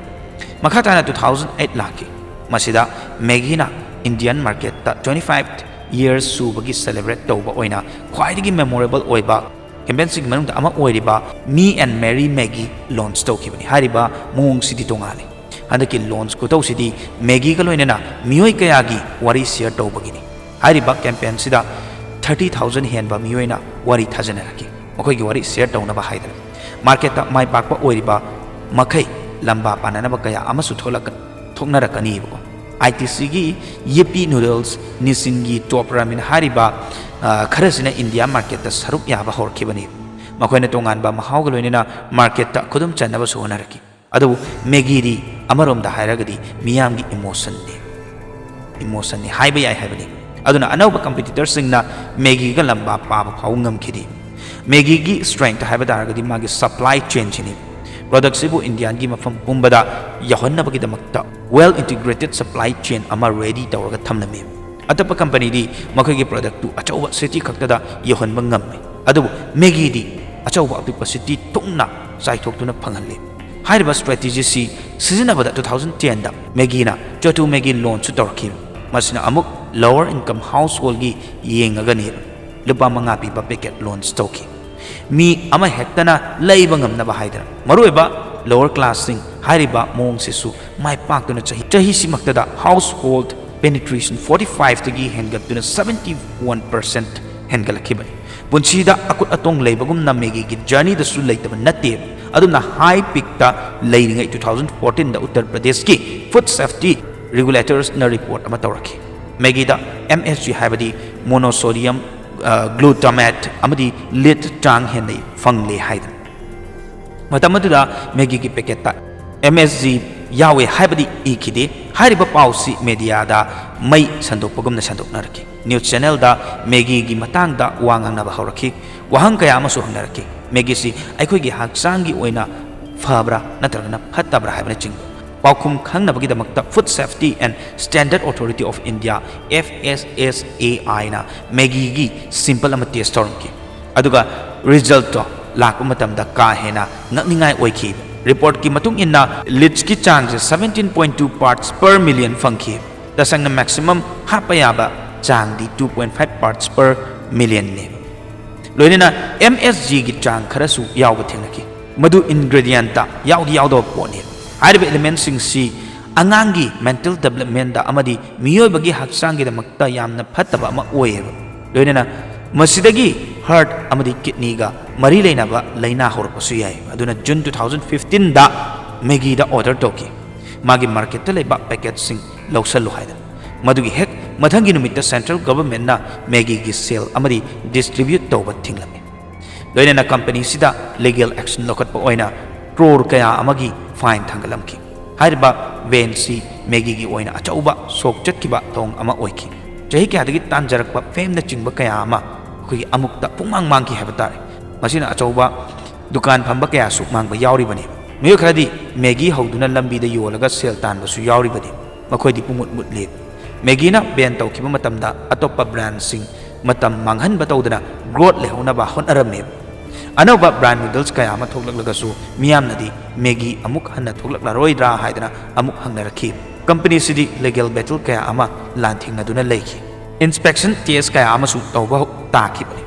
ꯃꯈꯥ ꯇꯥꯅ two thousand eight ꯂꯥꯛꯈꯤ꯫ ꯃꯁꯤꯗ Maggiꯅ Indian marketꯇ twenty five years ꯁꯨꯕꯒꯤ celebrate ꯇꯧꯕ ꯑꯣꯏꯅ ꯈ꯭ꯋꯥꯏꯗꯒꯤ memorable ꯑꯣꯏꯕ ꯀꯦꯝꯄꯦꯟꯁꯤꯡꯒꯤ ꯃꯅꯨꯡꯗ ꯑꯃ ꯑꯣꯏꯔꯤꯕ Me and Merry Maggi launch ꯇꯧꯈꯤꯕꯅꯤ꯫ ꯍꯥꯏꯔꯤꯕ ꯃꯑꯣꯡꯁꯤꯗꯤ ꯇꯣꯉꯥꯜꯂꯤ꯫ ꯍꯟꯗꯛꯀꯤ launch ꯈꯨꯇꯧꯁꯤꯗꯤ Maggiꯒ ꯂꯣꯏꯅꯅ ꯃꯤꯑꯣꯏ ꯀꯌꯥꯒꯤ ꯋꯥꯔꯤ share ꯇꯧꯕꯒꯤꯅꯤ꯫ ꯍꯥꯏꯔꯤꯕ campaignꯁꯤꯗ thirty thousand ꯍꯦꯟꯕ ꯃꯤꯑꯣꯏꯅ ꯋꯥꯔꯤ ꯊꯥꯖꯅꯔꯛꯈꯤ, ꯃꯈꯣꯏꯒꯤ ꯋꯥꯔꯤ share ꯇꯧꯅꯕ ꯍꯥꯏꯗꯅ꯫ Marketꯇ ꯃꯥꯏ ꯄꯥꯛꯄ ꯑꯣꯏꯔꯤꯕ ꯃꯈꯩ ꯂꯝꯕꯥ ꯄꯥꯅꯅꯕ ꯀꯌꯥ ꯑꯃꯁꯨ ꯊꯣꯛꯂꯛꯀ-, ꯊꯣꯛꯅꯔꯛꯀꯅꯤꯕꯀꯣ꯫ ITCꯒꯤ Yippee Noodles, Nissinꯒꯤ Top Ramen ꯍꯥꯏꯔꯤꯕ, ꯑ, ꯈꯔꯁꯤꯅ India marketꯇ ꯁꯔꯨꯛ ꯌꯥꯕ ꯍꯧꯔꯛꯈꯤꯕꯅꯤ꯫ ꯃꯈꯣꯏꯅ ꯇꯣꯉꯥꯟꯕ ꯃꯍꯥꯎꯒ ꯂꯣꯏꯅꯅ marketꯇ ꯈꯨꯗꯨꯝ ꯆꯟꯅꯕꯁꯨ ꯍꯣꯠꯅꯔꯛꯈꯤ꯫ ꯑꯗꯨꯕꯨ Maggiꯗꯤ ꯑꯃꯔꯣꯝꯗ ꯍꯥꯏꯔꯒꯗꯤ ꯃꯤꯌꯥꯝꯒꯤ emotionꯅꯤ꯫ Emotionꯅꯤ ꯍꯥꯏꯕ ꯌꯥꯏ ꯍꯥꯏꯕꯅꯤ꯫ ꯑꯗꯨꯅ ꯑꯅꯧꯕ competitorꯁꯤꯡꯅ Maggiꯒ ꯂꯝꯕꯥ ꯄꯥꯕ ꯐꯥꯎ ꯉꯝꯈꯤꯗꯦ꯫ Maggiꯒꯤ strength ꯍꯥꯏꯕ ꯇꯥꯔꯒꯗꯤ ꯃꯥꯒꯤ supply chainꯁꯤꯅꯤ꯫ Productꯁꯤꯕꯨ Indiaꯒꯤ ꯃꯐꯝ ꯄꯨꯝꯕꯗ ꯌꯧꯍꯟꯅꯕꯒꯤꯗꯃꯛꯇ well integrated supply chain ꯑꯃ ready ꯇꯧꯔꯒ ꯊꯝꯂꯝꯃꯤ꯫ ꯑꯇꯣꯞꯄ companyꯗꯤ ꯃꯈꯣꯏꯒꯤ productꯇꯨ ꯑꯆꯧꯕ city ꯈꯛꯇꯗ ꯌꯧꯍꯟꯕ ꯉꯝꯃꯤ, ꯑꯗꯨꯕꯨ Maggiꯗꯤ ꯑꯆꯧꯕ ꯑꯄꯤꯛꯄ city ꯊꯨꯡꯅ ꯆꯥꯏꯊꯣꯛꯇꯨꯅ ꯐꯪꯍꯜꯂꯤ꯫ ꯍꯥꯏꯔꯤꯕ strategyꯁꯤ ꯁꯤꯖꯤꯟꯅꯕꯗ two thousand tenꯗ Maggiꯅ Chotu Maggi launchꯁꯨ ꯇꯧꯔꯛꯈꯤ꯫ ꯃꯁꯤꯅ ꯑꯃꯨꯛ lower income householdꯒꯤ ꯌꯦꯡꯉꯒꯅꯤ ꯂꯨꯄꯥ ꯃꯉꯥ ꯄꯤꯕ packet launch ꯇꯧꯈꯤ꯫ ꯃꯤ ꯑꯃꯍꯦꯛꯇꯅ ꯂꯩꯕ ꯉꯝꯅꯕ ꯍꯥꯏꯗꯅ꯫ ꯃꯔꯨꯑꯣꯏꯕ lower classꯁꯤꯡ ꯍꯥꯏꯔꯤꯕ ꯃꯑꯣꯡꯁꯤꯁꯨ ꯃꯥꯏ ꯄꯥꯛꯇꯨꯅ ꯆꯍꯤ, ꯆꯍꯤꯁꯤꯃꯛꯇꯗ household penetration forty fiveꯇꯒꯤ ꯍꯦꯟꯒꯠꯇꯨꯅ seventy one percent ꯍꯦꯟꯒꯠꯂꯛꯈꯤꯕꯅꯤ꯫ ꯄꯨꯟꯁꯤꯗ ꯑꯀꯨꯠ ꯑꯇꯣꯡ ꯂꯩꯕꯒꯨꯝꯅ Maggiꯒꯤ journeyꯗꯁꯨ ꯂꯩꯇꯕ ꯅꯠꯇꯦ꯫ ꯑꯗꯨꯝꯅ high peakꯇ ꯂꯩꯔꯤꯉꯩ two thousand fourteenꯗ ꯎꯠꯇꯔ ꯄ꯭ꯔꯗꯦꯁꯀꯤ food safety regulatorꯅ report ꯑꯃ ꯇꯧꯔꯛꯈꯤ꯫ Maggiꯗ MSG ꯍꯥꯏꯕꯗꯤ monosodium, ꯑ, glutamate ꯑꯃꯗꯤ lead ꯆꯥꯡ ꯍꯦꯟꯅ ꯐꯪꯂꯦ ꯍꯥꯏꯗꯅ꯫ ꯃꯇꯝ ꯑꯗꯨꯗ Maggiꯒꯤ packetꯇ MSG ꯌꯥꯎꯋꯦ ꯍꯥꯏꯕꯗꯤ ꯏꯈꯤꯗꯦ꯫ ꯍꯥꯏꯔꯤꯕ ꯄꯥꯎꯁꯤ mediaꯗ ꯃꯩ ꯁꯟꯗꯣꯛꯄꯒꯨꯝꯅ ꯁꯟꯗꯣꯛꯅꯔꯛꯈꯤ꯫ News channelꯗ Maggiꯒꯤ ꯃꯇꯥꯡꯗ ꯋꯥ ꯉꯥꯡꯅꯕ ꯍꯧꯔꯛꯈꯤ꯫ ꯋꯥꯍꯪ ꯀꯌꯥ ꯑꯃꯁꯨ ꯍꯪꯅꯔꯛꯈꯤ꯫ Maggiꯁꯤ ꯑꯩꯈꯣꯏꯒꯤ ꯍꯛꯆꯥꯡꯒꯤ ꯑꯣꯏꯅ ꯐꯕ꯭ꯔꯥ ꯅꯠꯇ꯭ꯔꯒꯅ ꯐꯠꯇꯕ꯭ꯔꯥ ꯍꯥꯏꯕꯅꯆꯤꯡꯕ꯫ ꯄꯥꯎꯈꯨꯝ ꯈꯪꯅꯕꯒꯤꯗꯃꯛꯇ Food Safety and Standard Authority of India, FSSAIꯅ Maggiꯒꯤ sample ꯑꯃ test ꯇꯧꯔꯝꯈꯤ꯫ ꯑꯗꯨꯒ resultꯇꯣ ꯂꯥꯛꯄ ꯃꯇꯝꯗ ꯀꯥ ꯍꯦꯟꯅ ꯉꯛꯅꯤꯡꯉꯥꯏ ꯑꯣꯏꯈꯤ꯫ Reportꯀꯤ ꯃꯇꯨꯡ ꯏꯟꯅ leadꯀꯤ ꯆꯥꯡꯁꯦ seventeen point two parts per million ꯐꯪꯈꯤ꯫ ꯇꯁꯦꯡꯅ maximum ꯍꯥꯞꯄ ꯌꯥꯕ ꯆꯥꯡꯗꯤ two point five parts per millionꯅꯦ꯫ ꯂꯣꯏꯅꯅ ꯑꯦꯝ ꯑꯦꯁ ꯖꯤꯒꯤ ꯆꯥꯡ ꯈꯔꯁꯨ ꯌꯥꯎꯕ ꯊꯦꯡꯅꯈꯤ꯫ ꯃꯗꯨ ꯏꯟꯒ꯭ꯔꯦꯗꯤꯌꯦꯟꯠꯇ ꯌꯥꯎꯗꯤ ꯌꯥꯎꯗꯕ ꯄꯣꯠꯅꯤ꯫ ꯍꯥꯏꯔꯤꯕ ꯏꯂꯤꯃꯦꯟꯁꯤꯡꯁꯤ ꯑꯉꯥꯡꯒꯤ ꯃꯦꯟꯇꯦꯜ ꯗꯤꯕꯦꯂꯞꯃꯦꯟꯗ ꯑꯃꯗꯤ ꯃꯤꯑꯣꯏꯕꯒꯤ ꯍꯛꯆꯥꯡꯒꯤꯗꯃꯛꯇ ꯌꯥꯝꯅ ꯐꯠꯇꯕ ꯑꯃ ꯑꯣꯏꯌꯦꯕ꯫ ꯂꯣꯏꯅꯅ ꯃꯁꯤꯗꯒꯤ ꯍꯥꯔꯠ ꯑꯃꯗꯤ ꯀꯤꯗꯅꯤꯒ ꯃꯔꯤ ꯂꯩꯅꯕ ꯂꯥꯏꯅꯥ ꯍꯧꯔꯛꯄꯁꯨ ꯌꯥꯏ꯫ ꯑꯗꯨꯅ ꯖꯨꯟ ꯇꯨ ꯊꯥꯎꯖꯟ ꯐꯤꯐꯇꯤꯟꯗ ꯃꯦꯒꯤꯗ ꯑꯣꯔꯗꯔ ꯇꯧꯈꯤ, ꯃꯥꯒꯤ ꯃꯥꯔꯀꯦꯠꯇ ꯂꯩꯕ ꯄꯦꯀꯦꯠꯁꯤꯡ ꯂꯧꯁꯜꯂꯨ ꯍꯥꯏꯗꯅ꯫ ꯃꯗꯨꯒꯤ ꯍꯦꯛ ꯃꯊꯪꯒꯤ ꯅꯨꯃꯤꯠꯇ ꯁꯦꯟꯇ꯭ꯔꯦꯜ ꯒꯚꯔꯟꯃꯦꯟꯠꯅ ꯃꯦꯒꯤꯒꯤ ꯁꯦꯜ ꯑꯃꯗꯤ ꯗꯤꯁꯇ꯭ꯔꯤꯕ꯭ꯌꯨꯠ ꯇꯧꯕ ꯊꯤꯡꯂꯝꯃꯤ꯫ ꯂꯣꯏꯅꯅ ꯀꯝꯄꯅꯤꯁꯤꯗ ꯂꯤꯒꯦꯜ ꯑꯦꯛꯁꯟ ꯂꯧꯈꯠꯄ ꯑꯣꯏꯅ ꯀ꯭ꯔꯣꯔ ꯀꯌꯥ ꯑꯃꯒꯤ ꯐꯥꯏꯟ ꯊꯥꯡꯒꯠꯂꯝꯈꯤ꯫ ꯍꯥꯏꯔꯤꯕ ꯕꯦꯟꯁꯤ ꯃꯦꯒꯤꯒꯤ ꯑꯣꯏꯅ ꯑꯆꯧꯕ ꯁꯣꯛ ꯆꯠꯈꯤꯕ ꯊꯧꯑꯣꯡ ꯑꯃ ꯑꯣꯏꯈꯤ꯫ ꯆꯍꯤ ꯀꯌꯥꯗꯒꯤ ꯇꯥꯟꯖꯔꯛꯄ ꯐꯦꯝꯅꯆꯤꯡꯕ ꯀꯌꯥ ꯑꯃ ꯑꯩꯈꯣꯏꯒꯤ ꯑꯃꯨꯛꯇ ꯄꯨꯡꯃꯥꯡ ꯃꯥꯡꯈꯤ ꯍꯥꯏꯕ ꯇꯥꯔꯦ꯫ ꯃꯁꯤꯅ ꯑꯆꯧꯕ ꯗꯨꯀꯥꯟ ꯐꯝꯕ ꯀꯌꯥꯁꯨ ꯃꯥꯡꯕ ꯌꯥꯎꯔꯤꯕꯅꯤ꯫ ꯃꯤꯑꯣꯏ ꯈꯔꯗꯤ ꯃꯦꯒꯤ ꯍꯧꯗꯨꯅ ꯂꯝꯕꯤꯗ ꯌꯣꯜꯂꯒ ꯁꯦꯜ ꯇꯥꯟꯕꯁꯨ ꯌꯥꯎꯔꯤꯕꯅꯤ꯫ ꯃꯈꯣꯏꯗꯤ ꯄꯨꯡꯃꯨꯠ ꯃꯨꯠꯂꯤ꯫ ꯃꯦꯒꯤꯅ ꯕꯦꯟ ꯇꯧꯈꯤꯕ ꯃꯇꯝꯗ ꯑꯇꯣꯞꯄ ꯕ꯭ꯔꯥꯟꯁꯤꯡ ꯃꯇꯝ ꯃꯥꯡꯍꯟꯕ ꯇꯧꯗꯅ ꯒ꯭ꯔꯣꯠ ꯂꯩꯍꯧꯅꯕ ꯍꯣꯠꯅꯔꯝꯃꯤ꯫ ꯑꯅꯧꯕ ꯕ꯭ꯔꯥꯟ ꯅꯨꯗꯜꯁ ꯀꯌꯥ ꯑꯃ ꯊꯣꯛꯂꯛꯂꯒꯁꯨ ꯃꯤꯌꯥꯝꯅꯗꯤ ꯃꯦꯒꯤ ꯑꯃꯨꯛ ꯍꯟꯅ ꯊꯣꯛꯂꯛꯂꯔꯣꯏꯗ꯭ꯔꯥ ꯍꯥꯏꯗꯅ ꯑꯃꯨꯛ ꯍꯪꯅꯔꯛꯈꯤ꯫ ꯀꯝꯄꯅꯤꯁꯤꯗꯤ ꯂꯤꯒꯦꯜ ꯕꯦꯇꯜ ꯀꯌꯥ ꯑꯃ ꯂꯥꯟꯊꯦꯡꯅꯗꯨꯅ ꯂꯩꯈꯤ꯫ ꯏꯟꯁꯄꯦꯛꯁꯟ ꯇꯦꯁ ꯀꯌꯥ ꯑꯃꯁꯨ ꯇꯧꯕ ꯇꯥꯈꯤꯕꯅꯤ꯫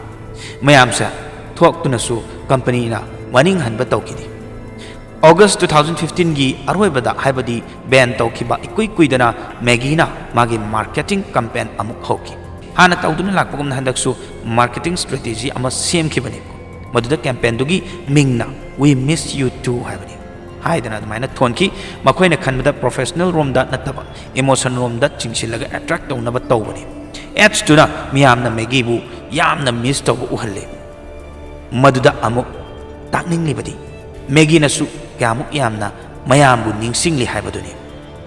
ꯃꯌꯥꯝꯁꯦ ꯊꯣꯛꯇꯨꯅꯁꯨ ꯀꯝꯄꯅꯤꯅ ꯃꯅꯤꯡ ꯍꯟꯕ ꯇꯧꯈꯤꯗꯦ꯫ ꯑꯣꯒꯁ ꯇꯨ ꯊꯥꯎꯖꯟ ꯐꯤꯐꯇꯤꯟꯒꯤ ꯑꯔꯣꯏꯕꯗ, ꯍꯥꯏꯕꯗꯤ ꯕꯦꯟ ꯇꯧꯈꯤꯕ ꯏꯀꯨꯏ ꯀꯨꯏꯗꯅ, ꯃꯦꯒꯤꯅ ꯃꯥꯒꯤ ꯃꯥꯔꯀꯦꯇꯤꯡ ꯀꯦꯝꯄꯦꯟ ꯑꯃꯨꯛ ꯍꯧꯈꯤ꯫ ꯍꯥꯟꯅ ꯇꯧꯗꯨꯅ ꯂꯥꯛꯄꯒꯨꯝꯅ ꯍꯟꯗꯛꯁꯨ ꯃꯥꯔꯀꯦꯇꯤꯡ ꯁ꯭ꯇ꯭ꯔꯦꯇꯦꯖꯤ ꯑꯃ ꯁꯦꯝꯈꯤꯕꯅꯤ꯫ ꯃꯗꯨꯗ ꯀꯦꯝꯄꯦꯟꯗꯨꯒꯤ ꯃꯤꯡꯅ "We miss you too" ꯍꯥꯏꯕꯅꯤ꯫ ꯍꯥꯏꯗꯅ ꯑꯗꯨꯃꯥꯏꯅ ꯊꯣꯟꯈꯤ꯫ ꯃꯈꯣꯏꯅ ꯈꯟꯕꯗ ꯄ꯭ꯔꯣꯐꯦꯁꯅꯦꯜ ꯔꯣꯝꯗ ꯅꯠꯇꯕ, ꯏꯃꯣꯁꯟ ꯔꯣꯝꯗ ꯆꯤꯡꯁꯤꯜꯂꯒ ꯑꯦꯇ꯭ꯔꯦꯛ ꯇꯧꯅꯕ ꯇꯧꯕꯅꯤ꯫ ꯑꯦꯗꯁꯇꯨꯅ ꯃꯤꯌꯥꯝꯅ ꯃꯦꯒꯤꯕꯨ ꯌꯥꯝꯅ ꯃꯤꯁ ꯇꯧꯕ ꯎꯍꯜꯂꯤ꯫ ꯃꯗꯨꯗ ꯑꯃꯨꯛ ꯇꯥꯛꯅꯤꯡꯂꯤꯕꯗꯤ ꯃꯦꯒꯤꯅꯁꯨ ꯀꯌꯥꯃꯨꯛ ꯌꯥꯝꯅ ꯃꯌꯥꯝꯕꯨ ꯅꯤꯡꯁꯤꯡꯂꯤ ꯍꯥꯏꯕꯗꯨꯅꯤ꯫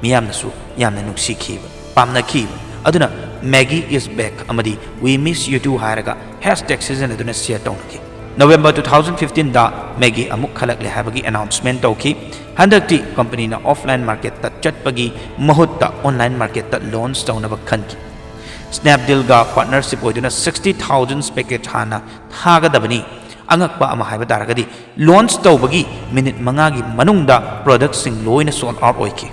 ꯃꯤꯌꯥꯝꯅꯁꯨ ꯌꯥꯝꯅ ꯅꯨꯡꯁꯤꯈꯤꯕ, ꯄꯥꯝꯅꯈꯤꯕ꯫ ꯑꯗꯨꯅ "Maggi is back" ꯑꯃꯗꯤ "We miss you too" ꯍꯥꯏꯔꯒ ꯍꯦꯁꯇꯦꯒ ꯁꯤꯖꯤꯟꯅꯗꯨꯅ ꯁꯤꯌꯔ ꯇꯧꯅꯈꯤ꯫ ꯅꯣꯕꯦꯝꯕꯔ ꯇꯨ ꯊꯥꯎꯖꯟ ꯐꯤꯐꯇꯤꯟꯗ ꯃꯦꯒꯤ ꯑꯃꯨꯛ ꯈꯜꯂꯛꯂꯦ ꯍꯥꯏꯕꯒꯤ ꯑꯦꯅꯥꯎꯟꯁꯃꯦꯟ ꯇꯧꯈꯤ꯫ ꯍꯟꯗꯛꯇꯤ ꯀꯝꯄꯅꯤꯅ ꯑꯣꯐꯂꯥꯏꯟ ꯃꯥꯔꯀꯦꯠꯇ ꯆꯠꯄꯒꯤ ꯃꯍꯨꯠꯇ ꯑꯣꯟꯂꯥꯏꯟ ꯃꯥꯔꯀꯦꯠꯇ ꯂꯣꯟꯆ ꯇꯧꯅꯕ ꯈꯟꯈꯤ꯫ ꯁ꯭ꯅꯦꯞꯗꯤꯜꯒ ꯄꯥꯔꯠꯅꯔꯁꯤꯞ ꯑꯣꯏꯗꯨꯅ ꯁꯤꯛꯁꯇꯤ ꯊꯥꯎꯖꯟ ꯄꯦꯀꯦꯠ ꯍꯥꯟꯅ ꯊꯥꯒꯗꯕꯅꯤ꯫ ꯑꯉꯛꯄ ꯑꯃ ꯍꯥꯏꯕ ꯇꯥꯔꯒꯗꯤ, ꯂꯣꯟꯆ ꯇꯧꯕꯒꯤ ꯃꯤꯅꯤꯠ ꯃꯉꯥꯒꯤ ꯃꯅꯨꯡꯗ ꯄ꯭ꯔꯗꯛꯁꯤꯡ ꯂꯣꯏꯅ ꯁꯣꯜꯗ ꯑꯥꯎꯠ ꯑꯣꯏꯈꯤ꯫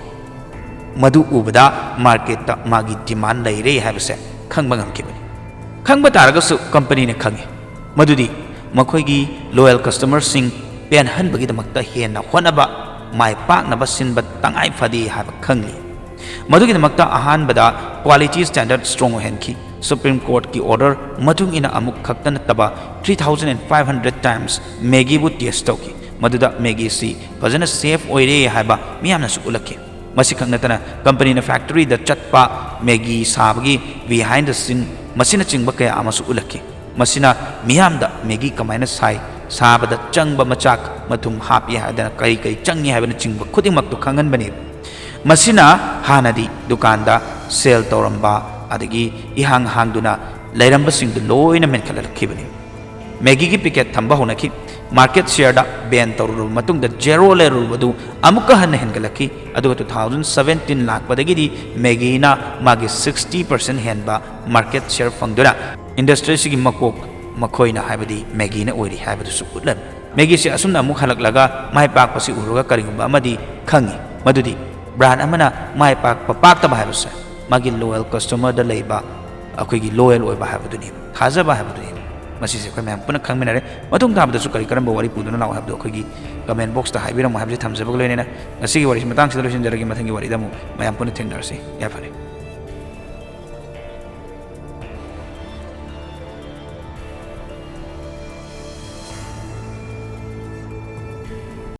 ꯃꯗꯨ ꯎꯕꯗ ꯃꯥꯔꯀꯦꯠꯇ ꯃꯥꯒꯤ ꯗꯤꯃꯥꯟ ꯂꯩꯔꯦ ꯍꯥꯏꯕꯁꯦ ꯈꯪꯕ ꯉꯝꯈꯤꯕꯅꯤ꯫ ꯈꯪꯕ ꯇꯥꯔꯒꯁꯨ ꯀꯝꯄꯅꯤꯅ ꯈꯪꯉꯤ꯫ ꯃꯗꯨꯗꯤ ꯃꯈꯣꯏꯒꯤ loyal customerꯁꯤꯡ ꯄꯦꯟꯍꯟꯕꯒꯤꯗꯃꯛꯇ ꯍꯦꯟꯅ ꯍꯣꯠꯅꯕ, ꯃꯥꯏ ꯄꯥꯛꯅꯕ ꯁꯤꯟꯕ ꯇꯉꯥꯏ ꯐꯗꯦ ꯍꯥꯏꯕ ꯈꯪꯂꯤ꯫ ꯃꯗꯨꯒꯤꯗꯃꯛꯇ ꯑꯍꯥꯟꯕꯗ quality standard strong ꯑꯣꯏꯍꯟꯈꯤ꯫ Supreme Courtꯀꯤ order ꯃꯇꯨꯡ ꯏꯟꯅ ꯑꯃꯨꯛ ꯈꯛꯇ ꯅꯠꯇꯕ three thousand and five hundred times Maggiꯕꯨ test ꯇꯧꯈꯤ꯫ ꯃꯗꯨꯗ Maggiꯁꯤ ꯐꯖꯅ safe ꯑꯣꯏꯔꯦ ꯍꯥꯏꯕ ꯃꯤꯌꯥꯝꯅꯁꯨ ꯎꯠꯂꯛꯈꯤ꯫ ꯃꯁꯤꯈꯛ ꯅꯠꯇꯅ companyꯅ factoryꯗ ꯆꯠꯄ, Maggi ꯁꯥꯕꯒꯤ behind the scene ꯃꯁꯤꯅꯆꯤꯡꯕ ꯀꯌꯥ ꯑꯃꯁꯨ ꯎꯠꯂꯛꯈꯤ꯫ ꯃꯁꯤꯅ ꯃꯤꯌꯥꯝꯗ Maggi ꯀꯃꯥꯏꯅ ꯁꯥꯏ, ꯁꯥꯕꯗ ꯆꯪꯕ ꯃꯆꯥꯛ ꯃꯊꯨꯝ ꯍꯥꯞꯄꯤ ꯍꯥꯏꯗꯅ ꯀꯔꯤ ꯀꯔꯤ ꯆꯪꯉꯤ ꯍꯥꯏꯕꯅꯆꯤꯡꯕ ꯈꯨꯗꯤꯡꯃꯛꯇꯨ ꯈꯪꯍꯟꯕꯅꯤ꯫ ꯃꯁꯤꯅ ꯍꯥꯟꯅꯗꯤ ꯗꯨꯀꯥꯟꯗ sale ꯇꯧꯔꯝꯕ ꯑꯗꯒꯤ ꯏꯍꯥꯡ ꯍꯥꯡꯗꯨꯅ ꯂꯩꯔꯝꯕꯁꯤꯡꯗꯨ ꯂꯣꯏꯅ ꯃꯦꯟꯈꯠꯍꯜꯂꯛꯈꯤꯕꯅꯤ꯫ Maggiꯒꯤ packet ꯊꯝꯕ ꯍꯧꯅꯈꯤ꯫ Market shareꯗ ban ꯇꯧꯔꯨꯔꯕ ꯃꯇꯨꯡꯗ zero ꯂꯩꯔꯨꯔꯕꯗꯨ ꯑꯃꯨꯛꯀ ꯍꯟꯅ ꯍꯦꯟꯒꯠꯂꯛꯈꯤ꯫ ꯑꯗꯨꯒ two thousand seventeen ꯂꯥꯛꯄꯗꯒꯤꯗꯤ Maggiꯅ ꯃꯥꯒꯤ sixty percent ꯍꯦꯟꯕ market share ꯐꯪꯗꯨꯅ industryꯁꯤꯒꯤ ꯃꯀꯣꯛ ꯃꯈꯣꯏꯅ ꯍꯥꯏꯕꯗꯤ Maggiꯅ ꯑꯣꯏꯔꯤ ꯍꯥꯏꯕꯗꯨꯁꯨ ꯎꯠꯂꯝꯃꯤ꯫ Maggiꯁꯦ ꯑꯁꯨꯝꯅ ꯑꯃꯨꯛ ꯍꯜꯂꯛꯂꯒ ꯃꯥꯏ ꯄꯥꯛꯄꯁꯤ ꯎꯔꯒ ꯀꯔꯤꯒꯨꯝꯕ ꯑꯃꯗꯤ ꯈꯪꯉꯤ, ꯃꯗꯨꯗꯤ brand ꯑꯃꯅ ꯃꯥꯏ ꯄꯥꯛꯄ ꯄꯥꯛꯇꯕ ꯍꯥꯏꯕꯁꯦ ꯃꯥꯒꯤ loyal customerꯗ ꯂꯩꯕ ꯑꯩꯈꯣꯏꯒꯤ loyal ꯑꯣꯏꯕ ꯍꯥꯏꯕꯗꯨꯅꯤ, ꯊꯥꯖꯕ ꯍꯥꯏꯕꯗꯨꯅꯤ꯫ ꯃꯁꯤꯁꯦ ꯑꯩꯈꯣꯏ ꯃꯌꯥꯝ ꯄꯨꯟꯅ ꯈꯪꯃꯤꯟꯅꯔꯦ꯫ ꯃꯇꯨꯡ ꯇꯥꯕꯗꯁꯨ ꯀꯔꯤ ꯀꯔꯝꯕ ꯋꯥꯔꯤ ꯄꯨꯗꯨꯅ ꯂꯥꯛꯑꯣ ꯍꯥꯏꯕꯗꯨ ꯑꯩꯈꯣꯏꯒꯤ comment boxꯇ ꯍꯥꯏꯕꯤꯔꯝꯃꯣ ꯍꯥꯏꯕꯁꯤ ꯊꯝꯖꯕꯒ ꯂꯣꯏꯅꯅ ꯉꯁꯤꯒꯤ ꯋꯥꯔꯤꯁꯤ ꯃꯇꯥꯡꯁꯤꯗ ꯂꯣꯏꯁꯤꯟꯖꯔꯒꯦ꯫ ꯃꯊꯪꯒꯤ ꯋꯥꯔꯤꯗ ꯑꯃꯨꯛ ꯃꯌꯥꯝ ꯄꯨꯟꯅ ꯊꯦꯡꯅꯔꯁꯤ꯫ ꯌꯥꯏꯐꯔꯦ꯫